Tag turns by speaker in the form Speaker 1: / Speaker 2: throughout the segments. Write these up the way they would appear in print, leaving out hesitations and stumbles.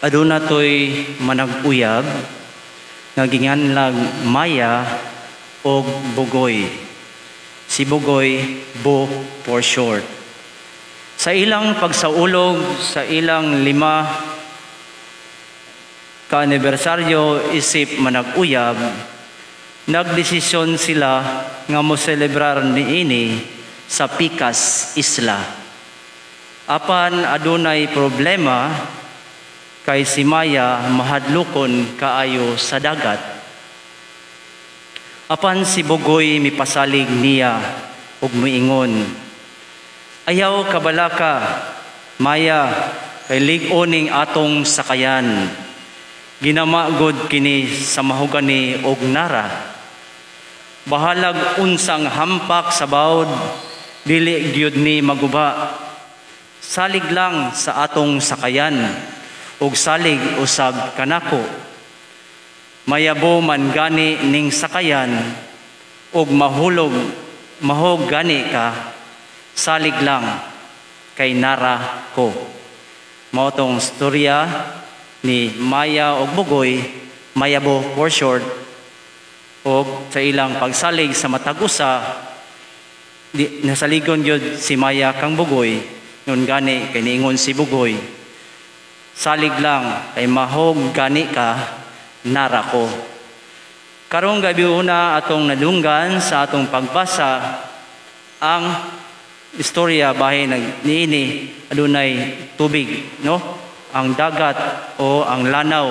Speaker 1: Aduna toy manag-uyab nga ginganlag Maya og Bugoy. Si Bugoy, Bo for short. Sa ilang pagsaulog sa ilang 5 ka-anibersaryo isip manag-uyab, nagdesisyon sila nga moselebrar niini sa Pikas Isla. Apan adunay problema kay si Maya mahadlokon kaayo sa dagat. Apan si Bugoy mipasalig niya ug miingon, "Ayaw kabalaka, Maya, kay lig-on ning atong sakayan. Ginama gud kini sa mahogani og nara. Bahalag unsang hampak sa bawd, dili gyud ni maguba. Salig lang sa atong sakayan ug salig usab kanako. Mayabo man gani ning sakayan ug mahulog, mahog gani ka, salig lang kay nara ko." Mao tong storya ni Maya og Bugoy, Mayabo for short, og sa ilang pagsalig sa matag usa, di, nasaligon gyud si Maya kang Bugoy. Nun gani kay niingon si Bugoy, "Salig lang kay mahog gani ka, nara ko." Karong gabi una atong nadunggan sa atong pagbasa ang istorya bahin nag niini adunay tubig, no? Ang dagat o ang lanaw.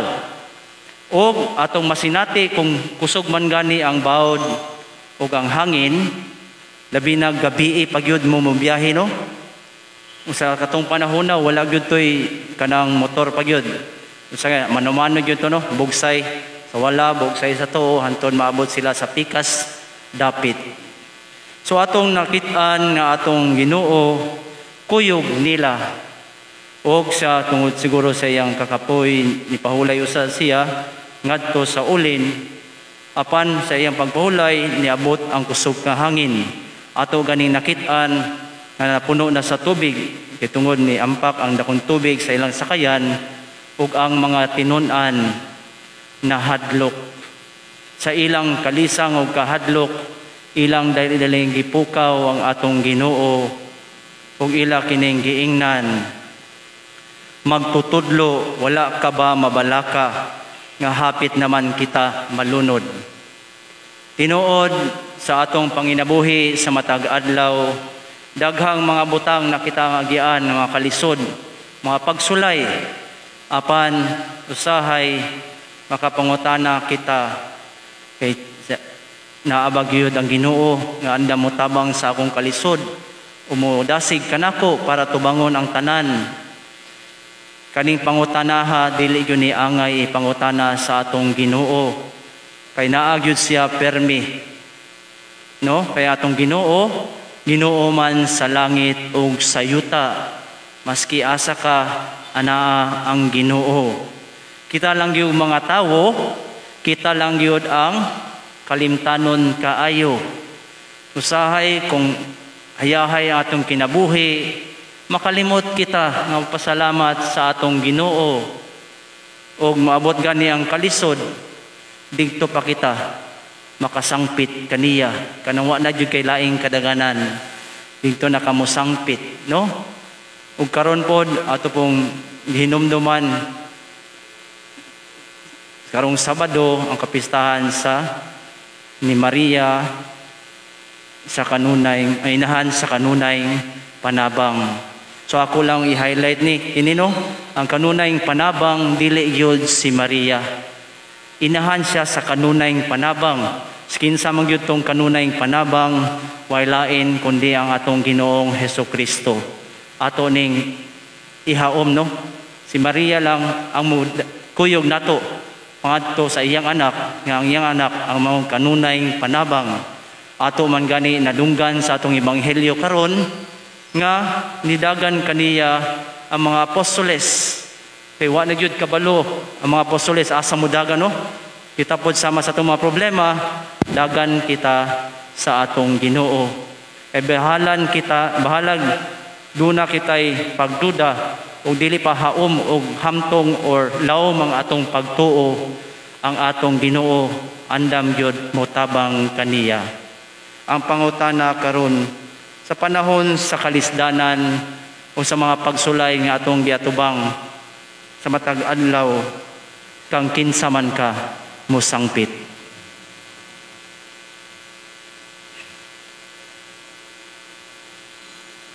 Speaker 1: Og atong masinati kung kusog man gani ang bawd ug ang hangin, labi na gabii pag yun mo mobiyahe, no? Sa katong panahon na wala gyud toy kanang motor pag yun. Usa nga mano-mano gyud to, no, bugsay sa wala, bugsay sa tuo, hanton maabot sila sa pikas dapit. So atong nakit-an nga atong Ginoo kuyog nila, og siya tungod siguro sa iyang kakapoy nipahulay usa siya ngadto sa ulin. Apan sa iyang pagpahulay niabot ang kusog nga hangin. Ato ganing nakit-an nga napuno na sa tubig kay tungod ni ampak ang dakong tubig sa ilang sakayan, ug ang mga tinun-an nahadlok. Sa ilang kalisang ug kahadlok, ilang dali-daling gipukaw ang atong Ginoo ug ila kining giingnan, "Magtutudlo, wala ka ba mabalaka nga hapit naman kita malunod?" Tinuod, sa atong panginabuhi sa matag adlaw, daghang mga butang na kita nga agian, mga kalisod, mga pagsulay. Apan usahay makapangutana kita kay naa ba gyud ang Ginoo nga andam motabang sa akong kalisod, umudasig kanako para tubangon ang tanan. Kaning pangutanaha dili gyud ni angay ipangutana sa atong Ginoo kay naa gyud siya permi, no? Kay atong Ginoo, Ginoo man sa langit ug sa yuta. Maski asa ka, anaa ang Ginoo. Kita lang gyud mga tawo, kita lang gyud ang kalimtanon kaayo. Usahay kung hayahay ang atong kinabuhi, makalimot kita nga pasalamat sa atong Ginoo. Og maabot gani ang kalisod, didto pa kita makasangpit kaniya. Kanang wa na jud kay laing kadaganan, didto na kamusangpit, no? Ug karon pod ato pong gihinumduman karong Sabado ang kapistahan sa ni Maria sa kanunay, ay inahan sa kanunay panabang. So ako lang i-highlight ni ini, no, ang kanunay panabang dili gyud si Maria. Inahan siya sa kanunay panabang. Kinsa man gyud tong kanunay panabang, way lain kundi ang atong Ginoong Hesus Kristo. Ato ning ihaom, no. Si Maria lang ang kuyog nato pangadto sa iyang anak, nga ang iyang anak ang maong kanunay panabang. Ato man gani nadunggan sa atong ebanghelyo karon nga nidagan kaniya ang mga apostoles. Kay wa na gyud kabalo ang mga apostoles asa mo dagan, no? Kita pod sama sa atong mga problema, dagan kita sa atong Ginoo. Kay bahalan kita, bahalag duna kitay pagduda. ug dili pa haom og hamtong or lawom ang atong pagtuo, ang atong Ginoo andam gyud motabang kaniya. Ang pangutana karon, sa panahon sa kalisdanan o sa mga pagsulay nga atong giatubang sa matag adlaw, kang kinsa man ka mosangpit?